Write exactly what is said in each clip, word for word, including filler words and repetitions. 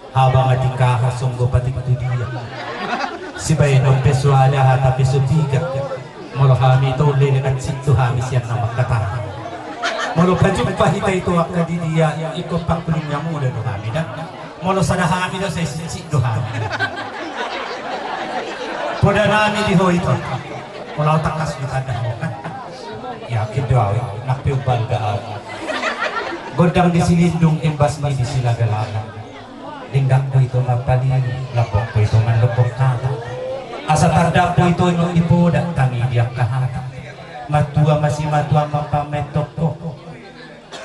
Haba ma tingkaha songgo patik tu dia. Sibaenon pe so ada hata pe so piga. Molo hami ito leleng hansit do hami sian na mangkatahon. Molo pajumpa hita ito angka di dia, ingkon pangkuling na muda do hami da. Molo sada hami do sai sitsit do hami. Poda nami di ho ito. Molo au tangkas do tanda ho kan. Yakin do au, nang pe umbalga au. Gondang di Silindung, imbas ni di Silagalaga. Dengganku ito mapalilu, lambokku ito mandok hata. Asa tandangku ito ingot ni poda tangi di angka hata. Matua masimatua mampamentop ho.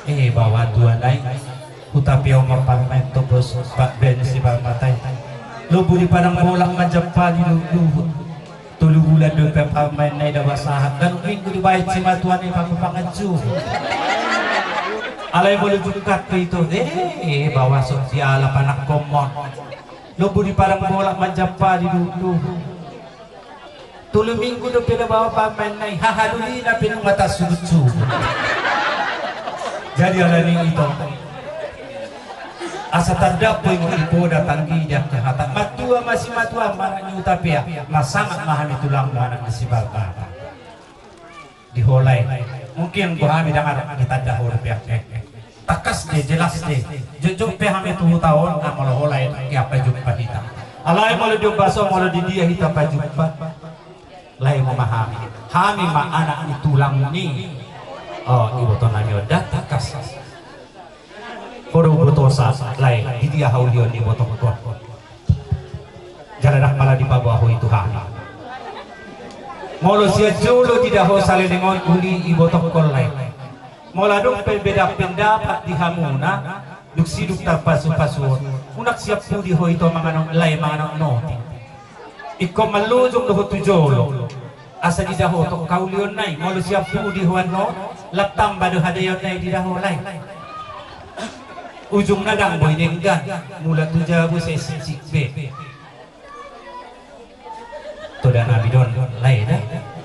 Eh, baoa tuan i. Hutapia ho mampamentop ho, Pak Ben Sibarmata i. Lombu di padang bolak manjampali luhut. Tolu bulan do pe parumaenna i daba sahat, ganup minggu dibaen simatua na i paku panganju. Alai molo jungkat pe ito, eh, baoa songon dia ala panangkomon. Lombu di padang bolak manjampali luhut. Tolu minggu do pe daba parumaenna i, hahadulina pe nunga tarsubut-subut. Jadi alani ito. Asa tandangku ingot ni poda tangi di angka hata. Matua masimatua ma anak ni Hutapea. Marsangap ma hami tulangmu anak ni Sibarmata. Di ho lae. Mungkin bo hami dang adong ditanda ho dope angka i. Tangkas do, jelas do. Jotjot pe hami tu huta on, molo ho lae, ia pajumpa hita. Alai molo di ombas on, molo di dia hita pajumpa. Lae ma hami. Hami ma anak ni tulang ni. Oh, iboto nami on da tangkas. Ho do hubotosa, lae, di dia haulion ni ibotongkon. Jala ndang pala dipaboa ho i tu hami. Molo sian jolo diida ho saleleng on uli ibotongkon lae. Molo adong perbedaan pendapat di hamuna, dung sidung tarpasu-pasu on. Unang sian pudi ho ito manganon lae manganon noti. Ingkon mallojong do ho tu jolo. Asa diida ho tong haulionna i, molo sian pudi ho annon, lam tamba do hadaionna i diida ho lae. Ujungna ndang boi denggan, mulak tu jabu sai sitsit be. Toda nami do on lae da,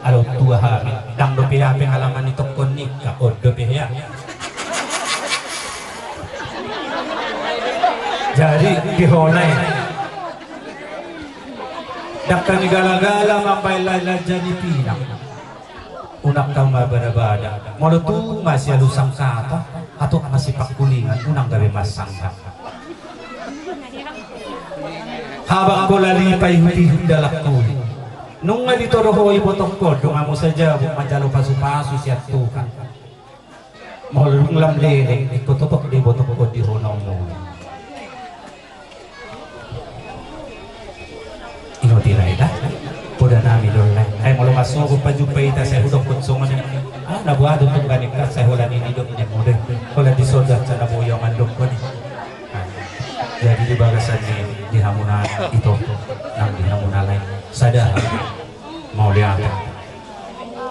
ala tua hami, ndang dope hea pengalaman ni tongkon nikah, on dope hea. Jadi di ho lae. Ndang hami gala-gala mambaen lae lanja ni pinang. Unang hamu mabada-bada. Molo tung ma sialusan hata, hatop ma sipangkulingan, unang gabe marsangka. Habang bola lipa ihut-ihut dalan kuli. Nunga ditoro ho ibotongkon, dung hamu sajabu manjalo pasu-pasu sian Tuhan. Molo dung lam leleng, ingkon totop do ibotongkon di ho na umur. Ingot i lae da. Poda nami do lae. Ai molo masogot pajumpa hita sai hudokkon songon i. Ah, na boha do tungga ningkan sai holan i nidok ni mode. Holan di sodat sa na boi au mandokkon i. Ah, jadi di bagasan ni di hamuna ito. Nang di hamuna lae. Sada. Mauliate.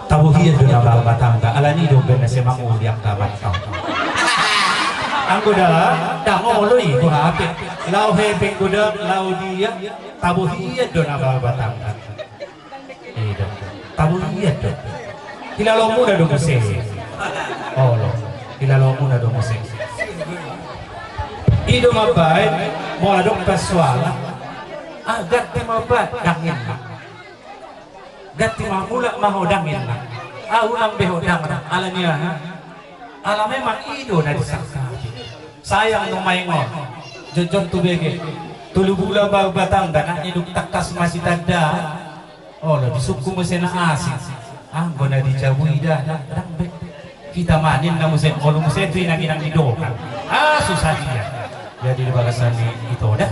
Tabo hian do na marumah tangga, alani do umbahen na sai mangolu di angka amanta. Anggo da, ndang olo i, boha pe. Laho hepeng godang, laho dia, tabo hian do na marumah tangga. I do. Tabo hian do. Hilalo muna do muse. Olo. Hilalo muna do muse. I do mambahen, molo adong persoalan. Ah, ganti ma baen, ndang enak. Ganti ma, mulak ma ho, ndang enak. Au unang be ho, ndang, ndang. Alani aha? Ala memang i do na disangkapi. Sayang nuaeng on. Jotjot tubege. Tolu bulan baru batang, ndang, dung tangkas masitanda. Olo, disungkun muse na asing. Anggo na di jabu i da, ndang, ndang be. Hita ma ninna muse, olo muse tu inang-inang ni dohot. Ah, susah dia. Jadi di bagasan ni ito da,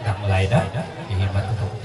ndang lae da. Ihi ma tutu.